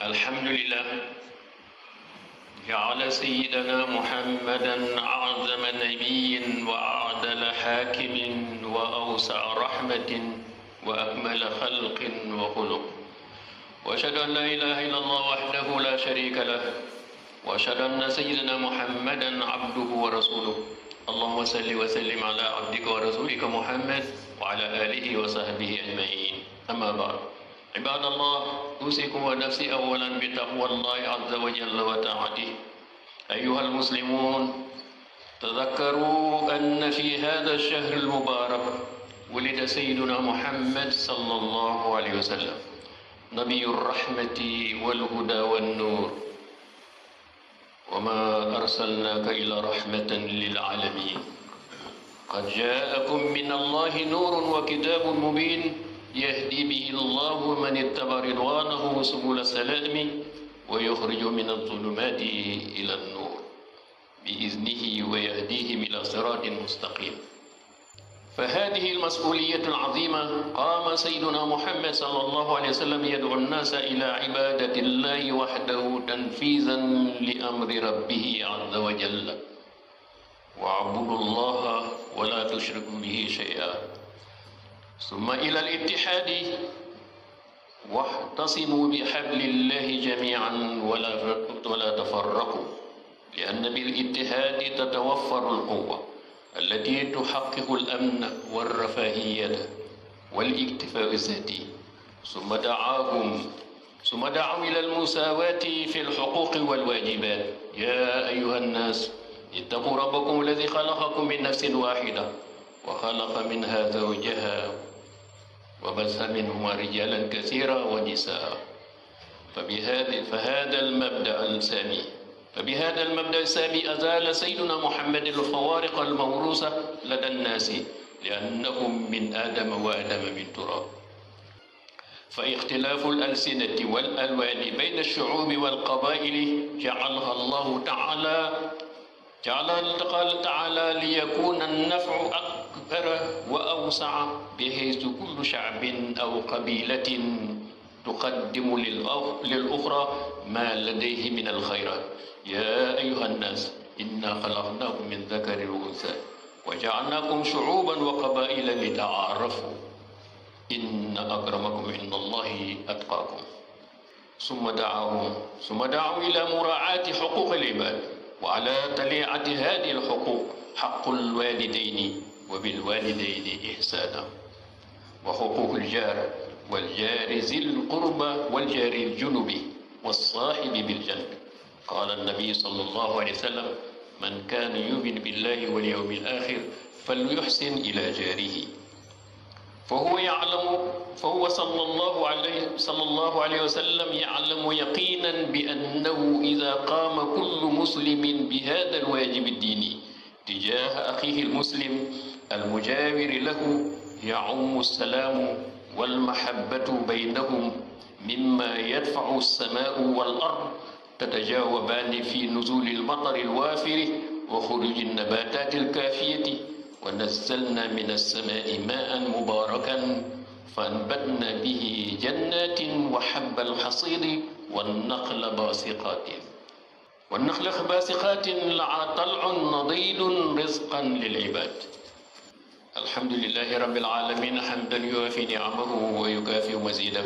الحمد لله جعل سيدنا محمدا أعظم نبي وأعدل حاكم وأوسع رحمة وأكمل خلق وخلق، وأشهد أن لا إله إلا الله وحده لا شريك له، وأشهد أن سيدنا محمدا عبده ورسوله. اللهم صل وسلم على عبدك ورسولك محمد وعلى آله وصحبه أجمعين. أما بعد، عباد الله، أوصيكم ونفسي أولا بتقوى الله عز وجل وطاعته. أيها المسلمون، تذكروا أن في هذا الشهر المبارك ولد سيدنا محمد صلى الله عليه وسلم، نبي الرحمة والهدى والنور، وما أرسلناك إلا رحمة للعالمين. قد جاءكم من الله نور وكتاب مبين يهدي به الله من اتبع رضوانه سبل السلام ويخرج من الظلمات إلى النور بإذنه ويهديهم إلى صراط مستقيم. فهذه المسؤولية العظيمة قام سيدنا محمد صلى الله عليه وسلم يدعو الناس إلى عبادة الله وحده تنفيذا لأمر ربه عز وجل: واعبدوا الله ولا تشركوا به شيئا. ثم إلى الاتحاد: واعتصموا بحبل الله جميعا ولا تفرقوا، لأن بالاتحاد تتوفر القوة التي تحقق الأمن والرفاهية والاكتفاء الذاتي. ثم دعوا إلى المساواة في الحقوق والواجبات. يا أيها الناس، اتقوا ربكم الذي خلقكم من نفس واحدة وخلق منها زوجها وبث منهما رجالا كثيرا ونساء. فبهذا المبدأ السامي أزال سيدنا محمد الفوارق الموروثة لدى الناس، لأنهم من آدم وآدم من تراب. فاختلاف الألسنة والألوان بين الشعوب والقبائل جعلها الله تعالى ليكون النفع أكبر وأوسع، بحيث كل شعب أو قبيلة تقدم للأخرى ما لديه من الخيرات. يا أيها الناس، إنا خلقناكم من ذكر وأنثى وجعلناكم شعوبا وقبائل لتعارفوا، إن أكرمكم عند الله أتقاكم. ثم دعوا إلى مراعاة حقوق العباد، وعلى تليعة هذه الحقوق حق الوالدين وبالوالدين إحسانا، وحقوق الجار والجار ذي القربى والجار الجنب والصاحب بالجنب. قال النبي صلى الله عليه وسلم: من كان يؤمن بالله واليوم الآخر فليحسن إلى جاره. فهو صلى الله عليه وسلم يعلم يقينا بأنه إذا قام كل مسلم بهذا الواجب الديني تجاه أخيه المسلم المجاور له يعم السلام والمحبة بينهم، مما يدفع السماء والأرض تتجاوبان في نزول المطر الوافر وخروج النباتات الكافية. ونزلنا من السماء ماء مباركا فأنبتنا به جنات وحب الحصيد والنخل باسقات لها طلع نضيد رزقا للعباد. الحمد لله رب العالمين، حمدا يوافي نعمه ويكافئ مزيده،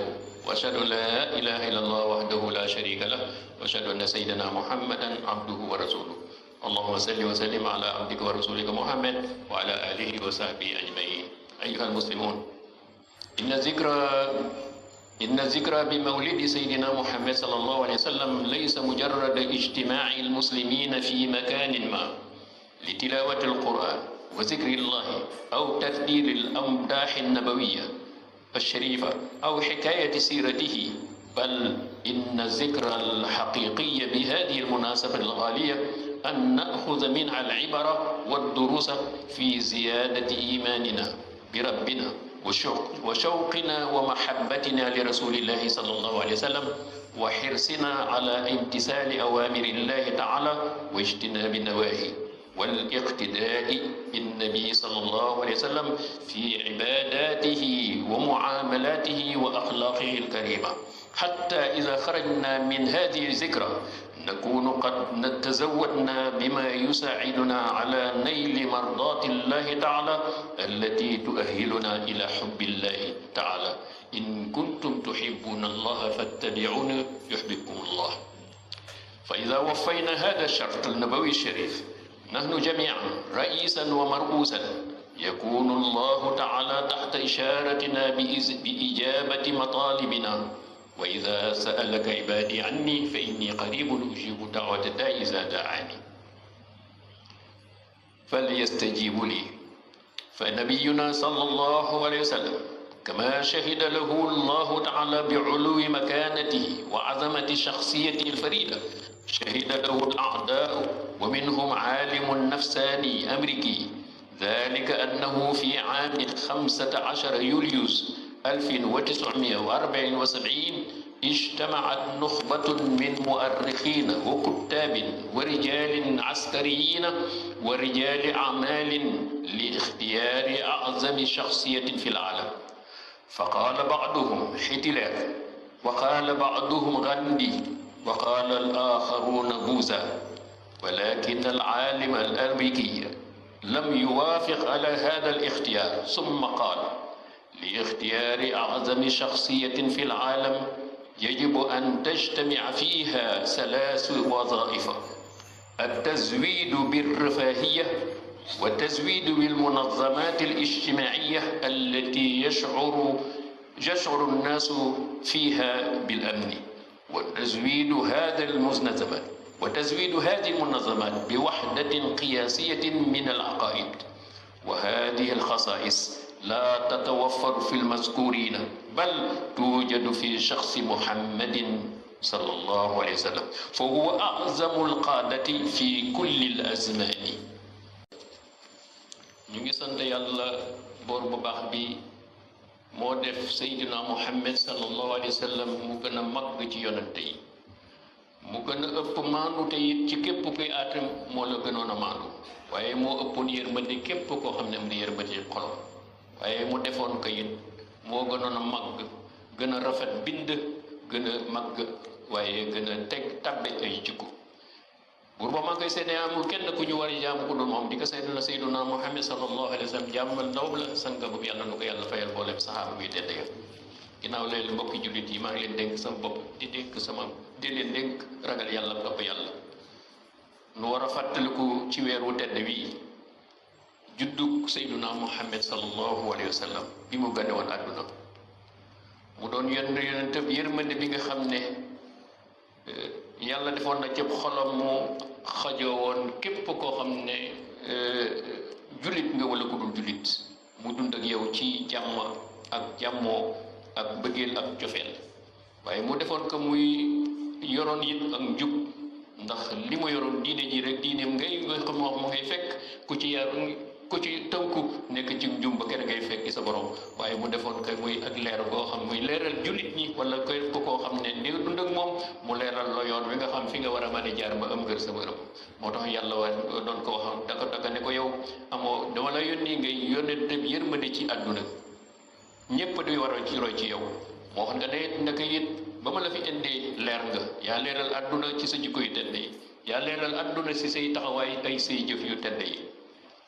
وأشهد أن لا إله إلا الله وحده لا شريك له، وأشهد أن سيدنا محمدا عبده ورسوله. اللهم صل وسلم على عبدك ورسولك محمد وعلى آله وصحبه أجمعين. أيها المسلمون، إن الذكرى بمولد سيدنا محمد صلى الله عليه وسلم ليس مجرد اجتماع المسلمين في مكان ما لتلاوة القرآن وذكر الله أو تثدير الأمداح النبوية الشريفة أو حكاية سيرته، بل إن الذكرى الحقيقي بهذه المناسبة الغالية أن نأخذ منها العبرة والدروس في زيادة إيماننا بربنا وشوقنا ومحبتنا لرسول الله صلى الله عليه وسلم، وحرصنا على امتثال أوامر الله تعالى واجتناب نواهيه. والاقتداء بالنبي صلى الله عليه وسلم في عباداته ومعاملاته وأخلاقه الكريمة، حتى إذا خرجنا من هذه الذكرى نكون قد تزودنا بما يساعدنا على نيل مرضات الله تعالى التي تؤهلنا إلى حب الله تعالى. إن كنتم تحبون الله فاتبعوني يحببكم الله. فإذا وفينا هذا الشرط النبوي الشريف نحن جميعا رئيسا ومرؤوسا يكون الله تعالى تحت إشارتنا بإجابة مطالبنا. وإذا سألك عبادي عني فإني قريب أجيب دعوة الداعي إذا دعاني فليستجيبوا لي. فنبينا صلى الله عليه وسلم كما شهد له الله تعالى بعلو مكانته وعظمة شخصيته الفريدة شهد له الأعداء ومنهم عالم نفساني أمريكي ذلك أنه في عام 15 يوليوس 1974 اجتمعت نخبة من مؤرخين وكتاب ورجال عسكريين ورجال أعمال لاختيار أعظم شخصية في العالم. فقال بعضهم هتلر، وقال بعضهم غاندي، وقال الآخرون بوذا، ولكن العالم الأمريكي لم يوافق على هذا الاختيار، ثم قال: لاختيار أعظم شخصية في العالم يجب أن تجتمع فيها 3 وظائف: التزويد بالرفاهية، والتزويد بالمنظمات الاجتماعية التي يشعر الناس فيها بالأمن، وتزويد هذه المنظمات بوحدة قياسية من العقائد. وهذه الخصائص لا تتوفر في المذكورين بل توجد في شخص محمد صلى الله عليه وسلم، فهو أعظم القادة في كل الأزمان. ñu ngi sant yàlla boor bu baax bi moo def Seydina Muhammad sallallahu alayhi wa sallam mu gën a màgg ci yonante yi, mu gën a ëpp maandu te it ci képp kuy aatam moo la gënoon a maandu, waaye moo ëppoon yërmande képp koo xam ne am na yërmande xolom, waaye mu defoon ko it moo gënoon a màgg, gën a rafet bind, gën a màgg, waaye gën a teg tabbe ay jikko. buur ba maa koy seede amul kenn ku ñu war a jaamu ku dul moom, di ko seede na Seydina Muhammad sallallahu alayhi wa sallam jàmmal ndaw la sanga bu yàlla nu ko yàlla fayal boolem saxaaba bi tedd ya. ginnaaw léegi mbokki jullit yi maa ngi leen dénk sama bopp di leen dénk ragal yàlla topp yàlla. nu war a fàttaliku ci weer wu tedd wi juddug Seydina Muhammad sallallahu alayhi wa sallam bi mu gane woon àdduna, mu doon yonent yërmande bi nga xam ne yàlla defoon na ci xolam mu xajoo woon képp koo xam ne jullit nga wala ku dul jullit, mu dund ak yow ci jàmm ak jàmmoo ak bëggeel ak cofeel. waaye mu defoon ko muy yoroon it ak njub, ndax li mu yoroon diine ji rek diineem ngay xam wax mu ngay fekk ku ci tënku nekk ci njum ba kër ngay fekki sa borom. waaye mu defoon ko muy ak leer goo xam muy leeral jullit ñi wala képp koo xam ne ni dund ak moom mu leeral la yoon wi nga xam fi nga war a mën a jaar ba am ngër sa bërëb. moo tax yàlla doon ko wax daka ne ko yow amoo dama la yónni ngay yónnente bi yërmande ci àdduna, ñépp di war a ci roy ci yow. moo xam nga ne ndaka it ba ma la fi indee leer nga, yaa leeral àdduna ci sa jikko yu tedd yi, yaa leeral àdduna ci say taxawaay ay say jëf yu tedd yi.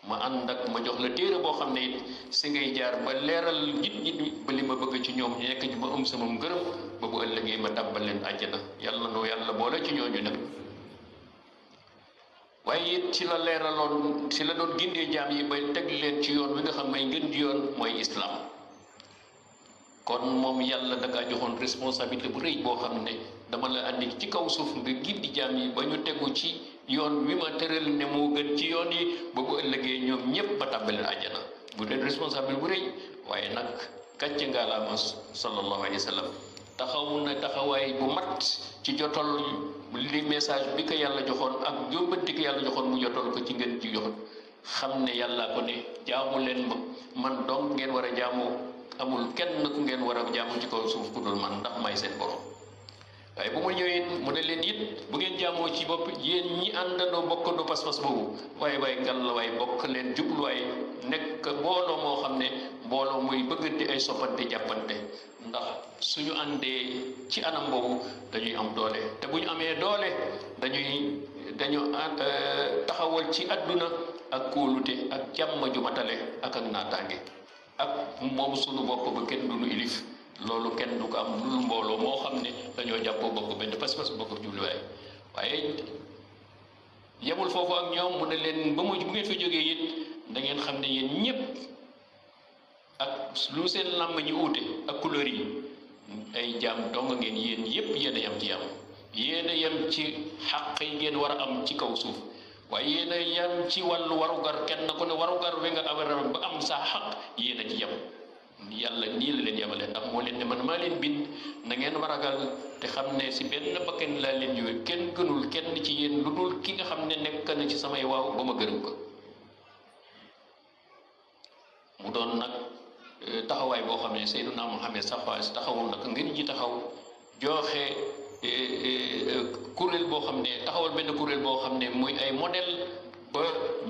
ma ànd ak ma jox la téere boo xam ne it si ngay jaar ba leeral nit ba li ma bëgg ci ñoom ñu nekk ci ma am sama ngërëm ba bu ëllëgee ma tàbbal leen àjjana. yàlla noo yàlla boole ci ñooñu nag. waaye it ci la leeraloon ci la doon gindee jaam yi ba teg leen ci yoon wi nga xam ne ngën ji yoon mooy islam. kon moom yàlla da kaa joxoon responsabilité bu rëy boo xam ne dama la andi ci kaw suuf nga gindi jaam yi ba ñu tegu ci yoon wi ma tëral ne moo gën ci yoon yi ba bu ëllëgee ñoom ñépp ba tàbbaleen àjjana. bu dee responsable bu rëy, waaye nag gàcc ngaalaama sallallahu alayhi wa sallam taxaw na taxawaay bu mat ci jotal li message bi ko yàlla joxoon ak yóbbanti ko yàlla joxoon mu jotal ko ci ngeen ci joxoon. xam ne yàlla ko ne jaamu leen ma man donc ngeen war a jaamu, amul kenn ku ngeen war a jaamu ci kaw suuf ku dul man ndax may seen borom. waaye bu ma ñëwee mu ne leen it bu ngeen jaamoo ci bopp yéen ñi àndandoo bokkandoo pas-pas boobu waaye ngal la waaye bokk leen jubluwaay nekk mbooloo moo xam ne mbooloo muy bëggante ay soppante jàppante ndax suñu àndee ci anam boobu dañuy am doole te bu ñu amee doole dañu taxawal ci àdduna ak kóolute ak jàmm ju matale ak naataange ak moom sunu bopp ba kenn du nu ilif loolu kenn du ko am lu mbooloo moo xam ne dañoo jàppoo bokk benn pas-pas bokk jubluwaay waaye yemul foofu ak ñoom mu ne leen ba mu bu ngeen fa jógee it da ngeen xam ne yéen ñëpp ak lu seen làmb ñi uute ak couleur yi ay jaam dong ngeen yéen yëpp yéen a yem ci yam yéen a yem ci xàq yi ngeen war a am ci kaw suuf waaye yéen a yem ci wàllu warugar kenn ku ne warugar wi nga am ba am sa xaq yéen a ci yem yàlla nii la leen yemale ndax moo leen ne man maa leen bind na ngeen ma ragal te xam ne si benn bakkan laa leen jóge kenn gënul kenn ci yéen lu dul ki nga xam ne nekk na ci samay waaw ba ma gërëm ko mu doon nag taxawaay boo xam ne Seydina Muhammad sax taxawul nag ngeen ji taxaw joxe kuréel boo xam ne taxawal benn kuréel boo xam ne muy ay modèle ba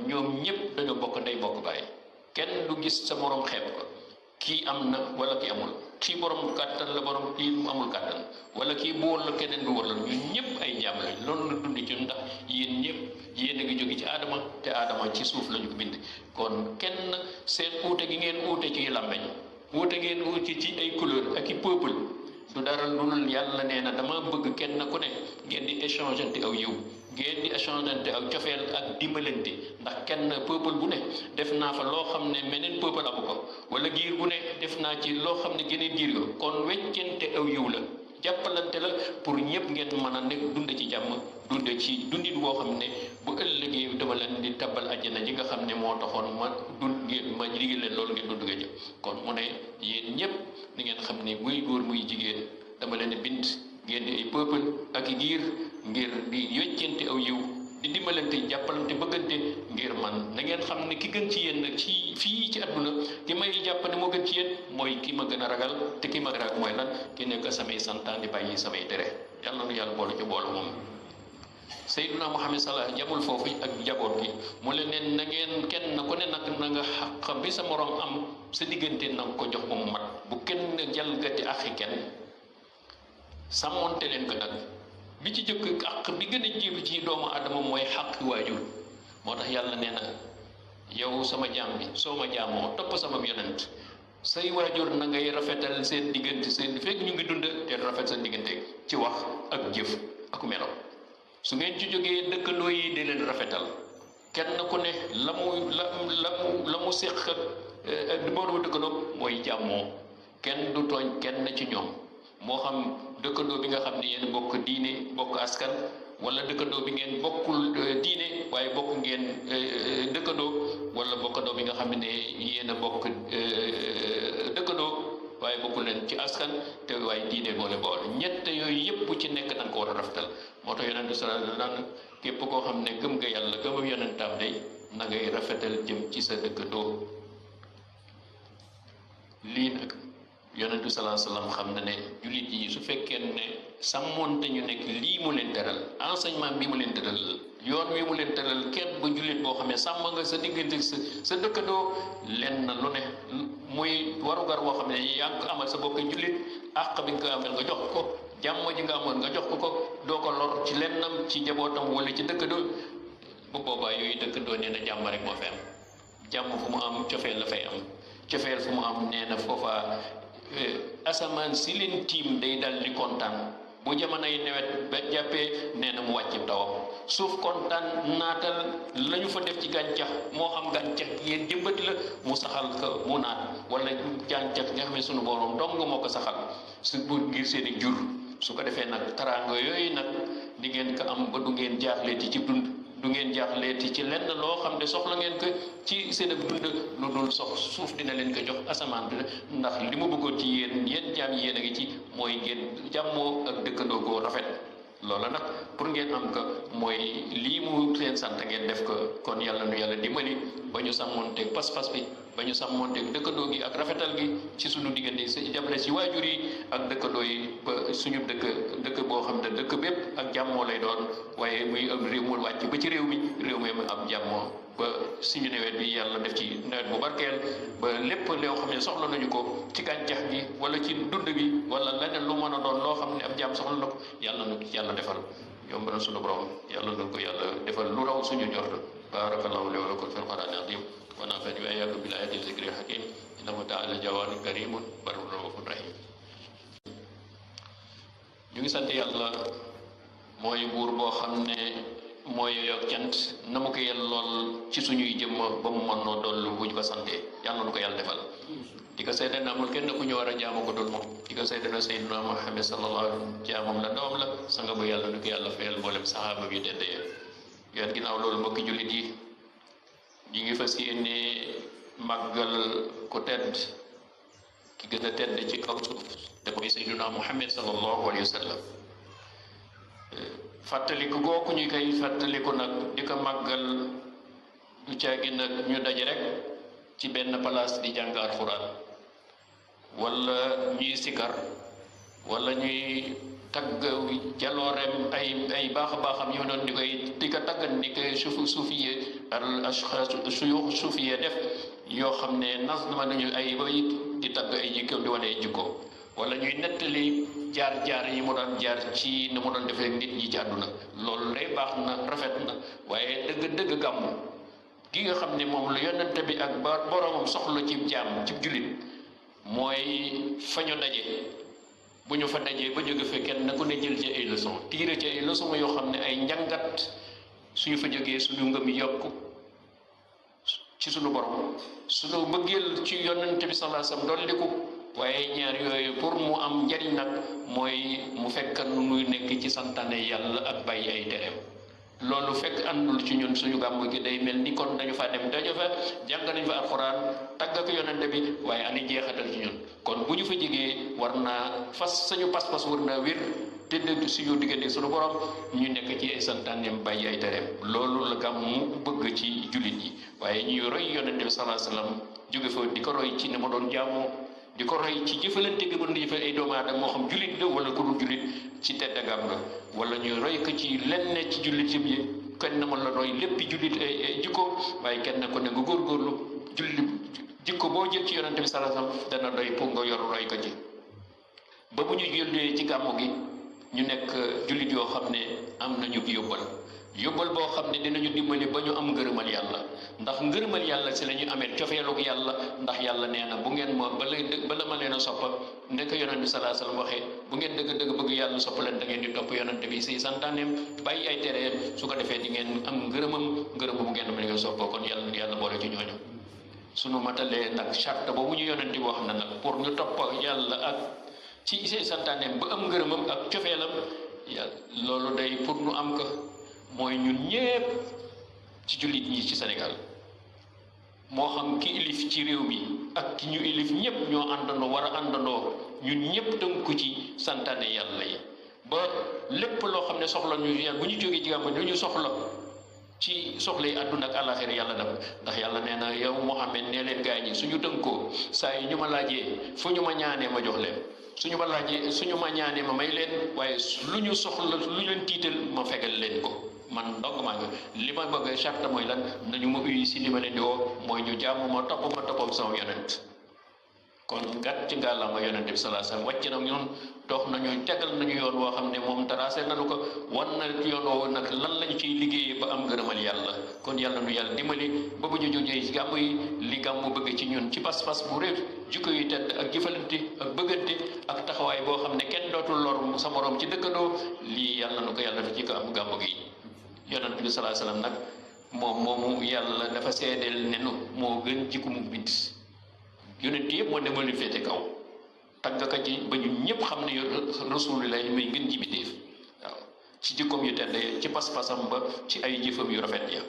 ñoom ñëpp dañoo bokk ndey bokk baay kenn du gis sa morom xeeb ko kii am na wala kii amul kii borom kàttan la borom kii amul kàttan wala kii bu wóor la keneen du wóor la ñun ñëpp ay jaam lañ loolu la dund ci ndax yéen ñëpp yéen a ngi jóge ci aadama te aadama ci suuf la ñu ko bind kon kenn seen uute gi ngeen uute ci làmmeñ uute ngeen uute ci ay couleur ak i peuple du dara lu dul yàlla nee na dama bëgg kenn ku ne ngeen di échangeante aw yiw ngeen di échangeante aw cofeel ak dimbalante ndax kenn peuple bu ne def naa fa loo xam ne meneen peuple amu ko wala giir bu ne def naa ci loo xam ne geneen giir yo kon weccente aw yiw la jàppalante la pour ñëpp ngeen mën a nekk dund ci jàmm dund ci dundin boo xam ne bu ëllëgee dama leen di tabbal àjjana ji nga xam ne moo taxoon ma dund ngeen ma liggéey leen loolu ngeen dund nga jëm kon mu ne yéen ñëpp ni ngeen xam ne muy góor muy jigéen dama leen bind ngeen di ay peuple ak i giir ngir di weccente aw yiw di dimbalante jàppalante bëggante ngir man na ngeen xam ne ki gën ci yéen nag ci fii ci àdduna ki may jàpp ne moo gën ci yéen mooy ki ma gën a ragal te ki ma ragal mooy lan ki nekk samay santaan di bàyyi samay tere yàlla na yàlla boolu ci boolu moom Seydina Muhammad sallallahu jamul foofu ak jaboot gi mu leen ne na ngeen kenn ku ne nag na nga xaq bi sa morom am sa diggante na nga ko jox ba mu mat bu kenn jalgati axi kenn sàmmonte leen ko nag bi ci jëkk àq bi gën a jéem ci doomu adama mooy xaq waajur moo tax yàlla nee na yow sama jaam bi soo ma jaamoo topp sama yonent say waajur na ngay rafetal seen diggante seen fekk ñu ngi dund te rafet seen diggante ci wax ak jëf ak melo su ngeen ci jógee dëkkandoo yi di leen rafetal kenn ku ne la mu séq ak moromu dëkkandoo mooy jàmmoo kenn du tooñ kenn ci ñoom moo xam dëkkandoo bi nga xam ne yéen bokk diine bokk askan wala dëkkandoo bi ngeen bokkul diine waaye bokk ngeen dëkkandoo wala bokkandoo bi nga xam ne yéen a bokk dëkkandoo waaye bokkul leen ci askan te waaye diine boole ñett yooyu yëpp ci nekk da nga ko war a rafetal moo tax yonent bi sallallahu alayhi wa sallam képp koo xam ne gëm nga yàlla gëmam yonentam day na ngay rafetal jëm ci sa dëkkandoo lii nag yonentu sallallahu alayhi wasallam xam na ne jullit yi su fekkee ne sàmmoonte ñu nekk lii mu leen teral enseignement bi mu leen teral yoon wi mu leen teral kenn ba jullit boo xam ne sàmm nga sa diggante sa dëkkandoo len na lu ne muy warugar boo xam ne yaa ngi ko amal sa bokk jullit àq bi nga ko amal nga jox ko jàmm ji nga amoon nga jox ko doo ko lor ci lennam ci njabootam wala ci dëkkandoo bu boobaa yooyu dëkkandoo nee na jàmm rek moo fay am jàmm fu mu am cofeel la fay am cofeel fu mu am nee na foofa asamaan si leen tiim day dal di kontaan bu jamonoy nawet ba jàppee nee na mu wàcc tawam suuf kontaan naatal la ñu fa def ci gàncax moo xam gàncax yéen jëmbati la mu saxal ko mu naat wala gàncax nga xam ne sunu borom dong moo ko saxal su bu ngir seen i jur su ko defee nag taraanga yooyu nag di ngeen ko am ba du ngeen jaaxleeti ci dund du ngeen jaaxleeti ci lenn loo xam ne soxla ngeen ko ci seen ak dund lu dul suuf dina leen ko jox asamaan bi ndax li mu bëggoon ci yéen jaam yéen a ngi ci mooy ngeen jàmmoo ak dëkkandoo goo rafet loola nag pour ngeen am ko mooy lii mu leen sant ngeen def ko. kon yàlla nu yàlla dimbali ba ñu sàmmonteeg pas-pas bi ba ñu sàmmonteeg dëkkandoo gi ak rafetal gi ci suñu diggante si jàppale si waajur yi ak dëkkandoo yi ba suñu dëkk boo xam ne dëkk bépp ak jàmmoo lay doon waaye muy am réew mu wàcc ba ci réew mi mu am jàmmoo ba suñu nawet bi yàlla def ci nawet bu barkeel ba lépp loo xam ne soxla nañu ko ci gàncax gi wala ci dund bi wala leneen lu mën a doon loo xam ne ab jaam soxla na ko yàlla nu yàlla defal yomb na suñu borom yàlla na ko yàlla defal lu raw suñu njort barakallahu li wa lakum fil qur'anil azim wa nafa'ani wa iyyakum bil ayati zikril hakim innahu ta'ala jawaadun karimun barrun raufur rahim. ñu ngi sant yàlla mooy buur boo xam ne mooy yokk cant na mu ko yellool ci suñuy jëmm ba mu mën noo dollu bu ñu ko santee yàlla na ko yàlla defal. di ko seede na amul kenn ku ñu war a jaamu ko dul moom di ko seede na Seydina Muhammad sallallahu alayhi wa sallam jaamam la doom la sanga bu yàlla nu ko yàlla fayal mboolem saxaaba bi tedd ya. yoon ginnaaw loolu mbokki jullit yi ñi ngi fas yéene màggal ku tedd ki gën a tedd ci kaw suuf te mooy Seydina Muhammad sallallahu alayhi wa sallam. fàttaliku gooku ñu koy fàttaliku nag di ko màggal du caagi nag ñu daje rek ci benn place di jàng alxuraan wala ñuy sikar wala ñuy tagg jalooreem ay baax a baaxam ñu doon di ko taggan ni ko suufiye al ashxaas suufiye def yoo xam ne nas ma nañu ay bayit di tagg ay jikkoom di wane ay jikko wala ñuy nettali jaar-jaar yi mu daan jaar ci ni mu doon defee nit ñi ci àdduna loolu lay baax na rafet na waaye dëgg-dëgg gàmmu gi nga xam ne moom la yonente bi ak boroomam soxla ci jaam ci jullit mooy fa ñu daje bu ñu fa dajee ba jóge fa kenn na ku ne jël ci ay leçon tiire ci ay leçon yoo xam ne ay njàngat suñu fa jógee suñu ngëm yokk ci suñu borom suñu bëggeel ci yonente bi sallallahu alayhi wasallam dolliku waaye ñaar yooyu pour mu am njariñ nag mooy mu fekk nu muy nekk ci santaane yàlla ak bàyyi ay tereem loolu fekk àndul ci ñun suñu gàmmu gi day mel ni kon dañu fa dem dañu fa jàng nañ fa alxuraan tagg ak yonente bi waaye ani jeexatal ci ñun kon bu ñu fa jegee war naa fas sañu pas-pas war naa wér te dëgg suñu diggante suñu borom ñu nekk ci ay santaaneem bàyyi ay tereem loolu la gàmmu bëgg ci jullit yi waaye ñuy roy yonente bi sallallahu alayhi wasallam jóge fa di ko roy ci ni ma doon jaamoo di ko roy ci jëfalante gi mën jëfe ay doomu aadama moo xam jullit la wala ku dul jullit ci teddagam nga wala ñu roy ko ci lenn ci jullit yi kenn na mën la roy léppi jullit ay jikko waaye kenn ko ne nga góorgóorlu jullit jikko boo jël ci yonente bi sallallahu alayhi wasallam dana doy pour nga yor roy ko ci ba bu ñu jëlee ci gàmmu gi ñu nekk jullit yoo xam ne am nañu yóbbal boo xam ne dinañu dimbali ba ñu am ngërëmal yàlla ndax ngërëmal yàlla si la ñu amee cofeelug yàlla ndax yàlla nee na bu ngeen ma bala ma leen a soppa ndek yonent bi sallallahu alayhi wasallam waxee bu ngeen dëgg-dëgg bëgg yàlla sopp leen da ngeen di topp yonent bi si santaaneem bàyyi ay tereem su ko defee di ngeen am ngërëm bu ngeen mën a soppoo kon yàlla boole ci ñooñu suñu matalee nag charte boobu ñu yonent bi wax na nag pour ñu topp yàlla ak ci say santaaneem ba am ngërëmam ak cofeelam loolu day pour ñu am ko mooy ñun ñépp ci jullit ñi ci Sénégal moo xam ki ilif ci réew mi ak ki ñu ilif ñépp ñoo àndandoo war a àndandoo ñun ñépp tënku ci santaane yàlla yi ba lépp loo xam ne soxla ñu yàlla bu ñu jógee ci gàmmu lu ñu soxla ci soxla yi àdduna ak àllaaxira yàlla def ndax yàlla nee na yow Muhammad nee leen gaa ñi suñu tënkoo saa yi ñu ma laajee fu ñu ma ñaanee ma jox leen suñu ma ñaanee ma may leen waaye lu ñu soxla lu leen tiital ma fegal leen ko man ndog maa ngi li ma bëgg charte mooy lan nañu ma uyu si li ma leen di woo mooy ñu jaamu ma toppam sama yonent kon gàtt ci ngàllama yonent bi sallallahu alayhi wasallam wàcc na ñun dox nañu tegal nañu yoon woo xam ne moom tracé nañu ko wan na yoon woowu nag lan lañu ciy liggéeyee ba am ngërëmal yàlla kon yàlla nu yàlla dimbali ba bu ñu jógee ci gàmmu yi li gàmmu bëgg ci ñun ci pas-pas bu réew jikko yu tedd ak jëfalante ak bëggante ak taxawaay boo xam ne kenn dootul lor sa morom ci dëkkandoo lii yàlla nu ko yàlla fi ci ko am gàmmu gi yonent bi sallallahu alayhi wasallam nag moomu yàlla dafa seedeel ne nu moo gën jikko mu bind yonent yëpp moo demal lu féete kaw tàggaka ji ba ñu ñëpp xam ne rasulullah may ngën ji bindéef waaw ci jikkoom yu tedd ci pas-pasam ba ci ay jëfam yu rafet ya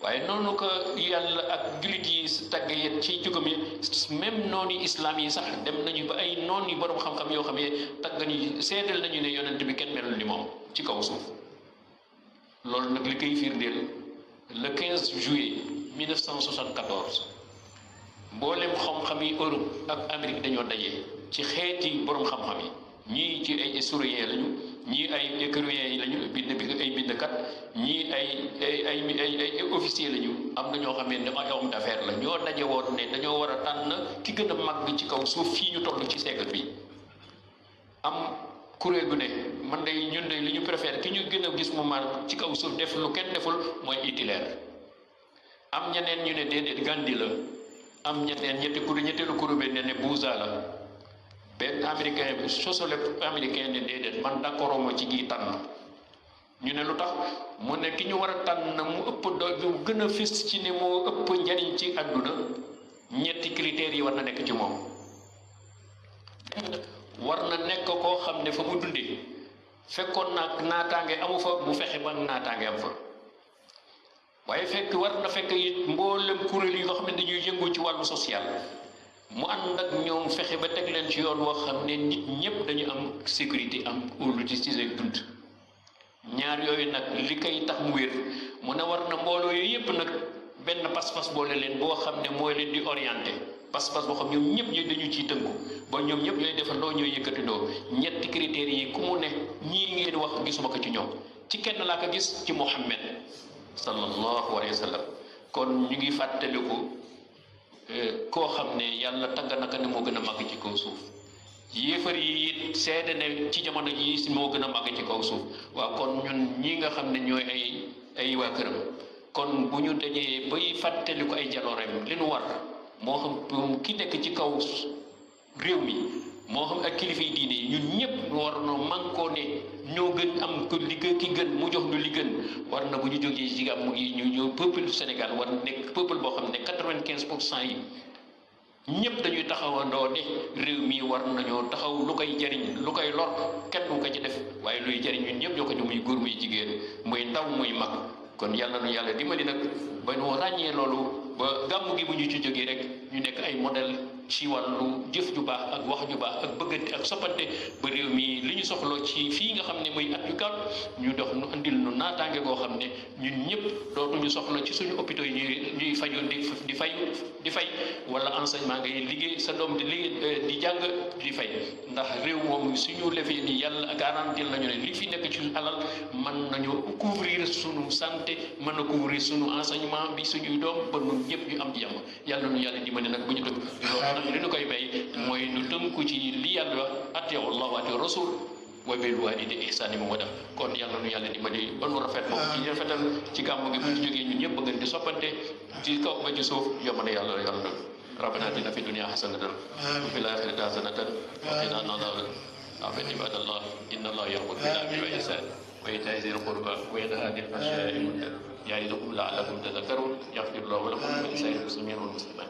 waaye noonu ko yàlla ak jullit yi tagg yet ci jikkoom yi même noonu islam yi sax dem nañu ba ay noon yu borom xam-xam yoo xam ne tagg nañu seedeel nañu ne yonent bi kenn melul ni moom ci kaw suuf loolu nag li koy firndeel le 15 juillet 1974 mboolem xam-xam yi Europe ak Amérique dañoo daje ci xeeti borom xam-xam yi ñii ci ay historiens lañu ñii ay écrivains yi lañu ay bindkat ñii ay officiers lañu am na ñoo xamee ne ay homme d'affaires la ñoo daje woon ne dañoo war a tànn ki gën a màgg ci kaw suuf fii ñu toll ci siècle bi am kuréel gu ne man day ñun de li ñu préfère ki ñu gën a gis mu man ci kaw suuf def lu kenn deful mooy Hitler am ñeneen ñu ne déedéet Gandhi la am ñeneen ñetteelu kuréel bi ne Bouza la benn américain bi sociologue américain ne déedéet man d'accord ma ci gi tànn ñu ne lu tax mu ne ki ñu war a tànn mu ëpp do gën a fis ci ne moo ëpp njariñ ci àdduna ñetti critères yi war na nekk ci moom war na nekk koo xam ne fa mu dundee fekkoon nag naataange amu fa mu fexe ba naataange am fa waaye war na fekk it mboolem kuréel yi nga xam ne dañuy yëngu ci wàllu social mu ànd ak ñoom fexe ba teg leen ci yoon woo xam ne nit ñëpp dañu am sécurité am óolute ci seen dund ñaar yooyu nag li koy tax mu wér mu ne war na mbooloo yooyu yëpp nag benn pas-pas boole leen boo xam ne mooy leen di orienté pas-pas boo xam ñoom ñëpp ñooy dañu ciy tënku ba ñoom ñëpp ñooy defandoo ñooy yëkkatindoo ñetti critères yi ku mu ne ñii ngeen wax gisuma ko ci ñoom ci kenn laa ko gis ci Muhammad sallallahu alayhi wa sallam kon ñu ngi fàttaliku koo xam ne yàlla tagg naka ne moo gën a màgg ci kaw suuf yéefar yi it seede ne ci jamono ji moo gën a màgg ci kaw suuf waaw kon ñun ñi nga xam ne ñooy ay waa këram kon bu ñu dajee bay fàttaliku ay jalooreem li nu war moo xam ki nekk ci kaw réew mi moo xam ak kilifa yi diine yi ñun ñëpp war na mànkoo ne ñoo gën am ko li ki gën mu jox ñu li gën war na bu ñu jógee ci gàmmu gi ñu peuple Sénégal war nekk peuple boo xam ne 95% yi ñëpp dañuy taxawandoo ne réew mi war nañoo taxaw lu koy jariñ lu koy lor kenn du ko ci def waaye luy jariñ ñun ñëpp ñoo ko ñu muy góor muy jigéen muy ndaw muy mag kon yàlla nu yàlla dimbali nag ba ñu ràññee loolu ba gàmmu gi bu ñu ci jógee rek ñu nekk ay modèle ci wàllu jëf ju baax ak wax ju baax ak bëggante ak soppante ba réew mi li ñu soxloo ci fii nga xam ne muy at yu gàtt ñu dox nu andil nu naataange goo xam ne ñun ñëpp dootuñu soxla ci suñu hôpitaux yi ñuy fajoo di fay wala enseignement ngay liggéey sa doom di liggéey di jàng di fay ndax réew moom suñu lefee ni yàlla garantil nañu ne li fi nekk ci alal mën nañu couvrir suñu santé mën na couvrir suñu enseignement bi suñuy doom ba ñun ñëpp ñu am jàmm yàlla nu yàlla dimbali nag bu ñu dëgg loolu li ñu koy bay mooy nu tënku ci li yàlla wax atiiwu Allah wa atiiwu Rasul wa bil waalidayni ihsaana mu def kon yàlla nu yàlla dimbali ba nu rafet moom ci rafetal ci gàmmu gi bu ñu jógee ñun ñëpp bëgg di soppante ci kaw ba ci suuf yomb na yàlla rabbana atina fi dunya hasanatan wa fil akhirati hasanatan wa qina adhaban nar ibadallah inna Allah ya'muru bil 'adli wal ihsan wa ita'i dhil qurba wa yanha 'anil fahsha'i wal munkar ya'idukum la'allakum tadhakkarun yaghfirullahu lakum wa lisa'iril muslimina wal muslimat